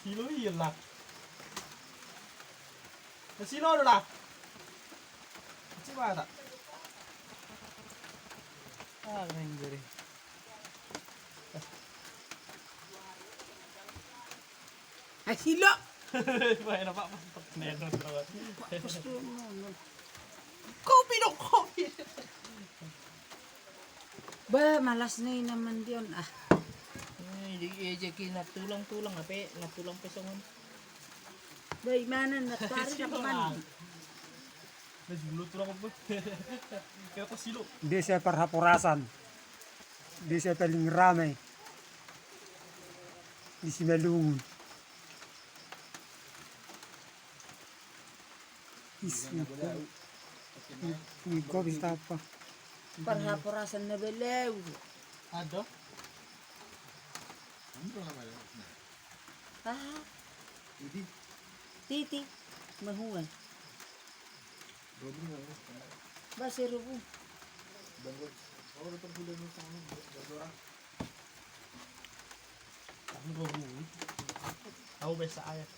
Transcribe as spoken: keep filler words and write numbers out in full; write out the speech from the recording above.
Silo i lah. Na silo do lah. Cibata. Ah, main jari. Ai silo. Bae na, Pak, mantap. Kopi do, kopi. Ba, malas ni na mandion, ah. Eh, di, eh, jaki na tulang-tulang, ape, na tulang pe songon. Ba, imana na tari na mandi. Desa Parhaporasan, desa paling ramai di Simalungun. Is, ni, ni kopi tapa. Parhaporasan na belau. Ada. Aha. Titi. Titi. Mahua. Ba, si Robu. Au biasa ayah.